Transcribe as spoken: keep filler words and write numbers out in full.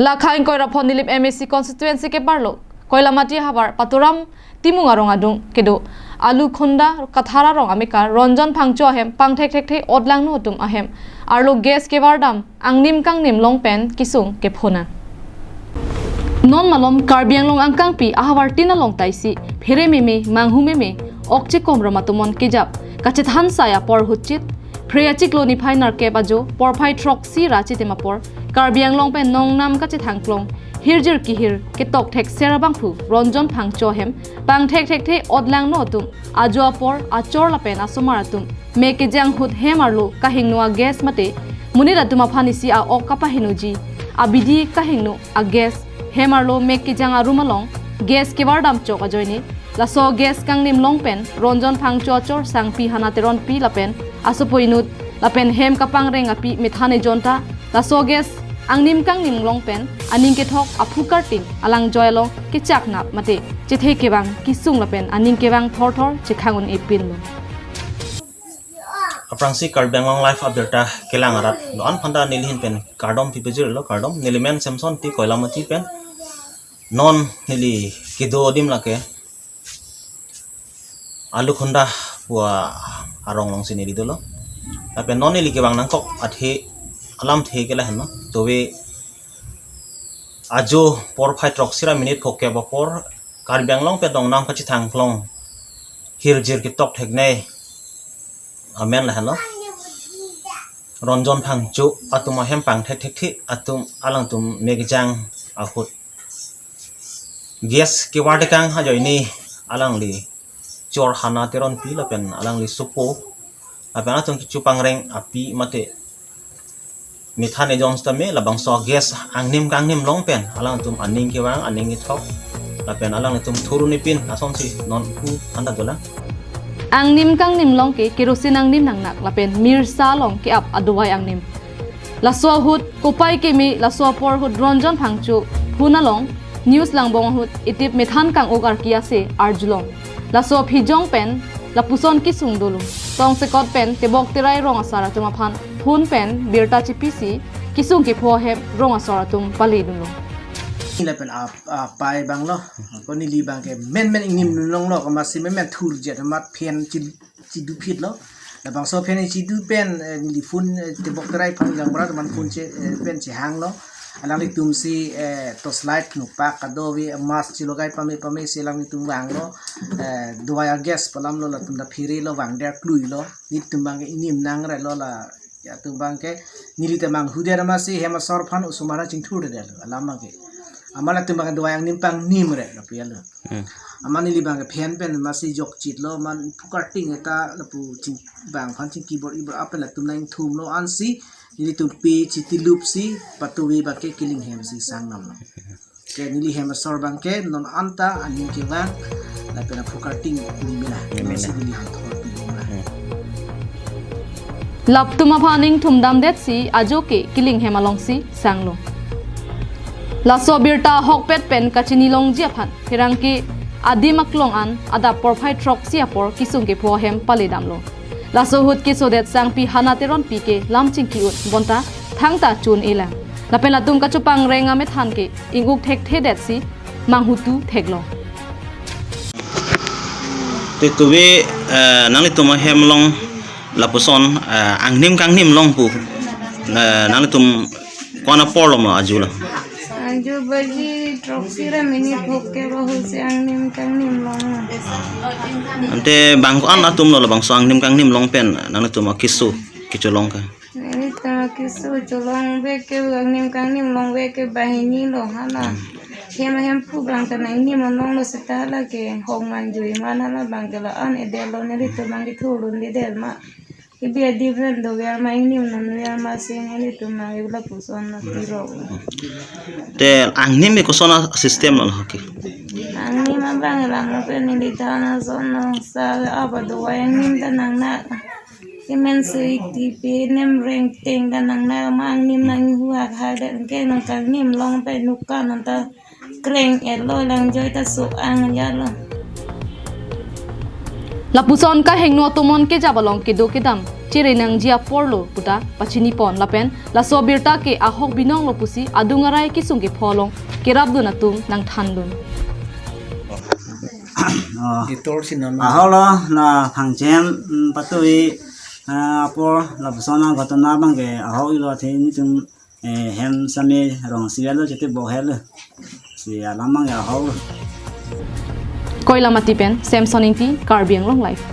Lakha ingkoi ra phongo Nilip M A C constituency ke-arlo Koilamati havar Paturam Timung arong adung kedo Alukhunda Kathar arong amekar Ronjon Phangcho ahem pangthekthekthe otlangno atum ahem arlo gas kevardam angnim kangnim long pen kesung kepho nang. Non malom Karbi Anglong angkangpi ahavar tin along taisi phere meme manghu meme ok chekom rom atum on kejap kachethan sai apor ahut chit phre achiklo niphai nerkep ajo porphai throksi ra chitim apor Karbi Anglong pen nongnam kachethangklong hirjir kihir ketok thekser abangphu Ronjon Phangcho ahem pangthekthekthe otlangno atum ajo apor achor lapen asomar atum mek kejang ahut hem arlo kahingno a-gas mate monit atum aphan isi a-ok kapahingnoji abidi kahingno a-gas hem arlo mek kejang arum along gas kevardam chok ajoine laso gas kangnim long pen Ronjon Phangcho achor Sangpi Hana Teronpi lapen asopo inut lapen hem kapangreng api methan ejon ta laso gas angnim kangnim long pen aning kethok aphu karting alangjoi along kechaknap mate chethe kevang kesung lapen aning kevang thorthor chekhang un-epinlo. Aphrangsi Karbi Anglong Live abirta kelang arat do-an aphanta neli ahin pen kardom pipejirlo, kardom. Neli men Samson T, Koilamati pen. Non neli kedo adim lake Alukhunda pu arong alongsi neli dolo. Lapen non neli kevang nangkok athe alamthe ke lahenlo. Tove ajo porphai throksi ra minute phokep apor Karbi Anglong pen nongnam kachethangklong hirjir ketok theknei amen lahenlo. Ronjon Phangcho atum ahem pangthekthekthe atum alangtum mek kejang ahut gas kevar tekang ajoine alangli chor Hana Teronpi lapen alangli sopo lapen atum kecho pangreng api mate methan ejon sitame labangso gas angnim kangnim long pen alangtum aning kevang aning kethok lapen alanglitum thur un-epin asonsi non pu anta dolang. Angnim kangnim long ke kerosene angnim nangnak lapen mirsa along ke-ap adovai angnim. Laso ahut kopai keme laso apor ahut Ronjon Phangcho phone along news langbong ahut itip methan kang-ok arki ase arjulong. Laso aphijong pen lapuson kesung dolo. Tongsekot pen tebok terai rong asar atum aphan phone pen birta chepisi kesung kepho ahem rong asar atum pale dunlo. Neli pen ap apai abanglo, ko neli abangke menmen ingnim longlo, ko masi menmen thurjet amat phen chil chiduphitlo. Labangso phen chidu pen, eh, neli phone, eh, tebok terai aphan jang bra teman phone che, eh, pen chehanglo. Alanglitumsi, eh, torchlight nupak kadove mask chelogai pame pamesi alanglitum vanglo. Eh, dovai a-gas palamlo latum ta phirelo vangder kluilo. Nelitum abangke ingnim nangrelo la atum abangke neli ta manghudet amatsi hem asor aphan osomar chingthur delo alam abangke. Amat latum abangke dovai angnim pangnimre lapu alo. Hmm. Amat neli abangke phen pen masi jokchitlo, amat phu karting eta lapu ching bang aphan chingki bor-i bor-a pen latum nangthumlo ansi nelitum pe chitilupsi patove abangke keling hemsi sang namlo. Ke neli hem asor abangke non anta aning kevang lapen aphu karting nimela. Nimela. Nonsi neli hangthor pimela. Hmm. Latum aphan ingthum damdetsi ajo ke keling hem alongsi sanglo. Laso birta ahokpet pen kachini longji aphan pherangke adim aklong an adap porphai throksi apor kesung kepho ahem pale damlo. Laso ahut kesodet Sangpi Hana Teronpi ke lam chingki-un bonta thangta chun-elang. Lapen latum kachopangreng amethan ke ing-uk thekthedetsi manghutu theklo. Te tove, eh, nanglitum ahem along lapuson, eh, angnim kangnim long pu, eh, nanglitum ko-an apor loma ajo lo? Ajo baji throksi ra minute phokep ahutsi angnim kangnim long. Ante bang ko-an atum lo labangso angnim kangnim long pen nanglitum akeso kecholong ke? Nelitum akeso cholong abangke angnim kangnim long abangke banghini lo hala. Hmm. Hem hemphu abang ta nangnim longlo seta lake hong manjui ma hala abangke la-an edetlo nelitum abangke thulun dedet ma. Kebi adim pen dover ma ingnim nonver ma si nelitum abangke lapuson na tiro. Te angnim ke koson a-system lo ke? Angnim abang langlo pen neli ta na son na sa apa dovai angnim ta nangnak. Kemen sui tipi nem reng teng ta nangnak ma angnim nanghuak hadak ke nangkangnim long pen nukan nang ta kreng etlo langjoi ta so-ang jalo. Lapuson kahingno atum on kejap along kedo kedam chere nangji aporlo puta pachini pon lapen laso abirta ke ahok binong lo pusi adung arai kesung kepho along kerapdun atum nangthandun. Oh. Ditor si non. Ahok lo, la Phangchem, mm, patui, ah, apor lapuson a ghotona abang ke ahok lo, athe nelitum, eh, hem same rong si lo, chete bo helo. Si alam abang ke ahok lo. Koilamati pen Samson Ingti, Karbi Anglong Live.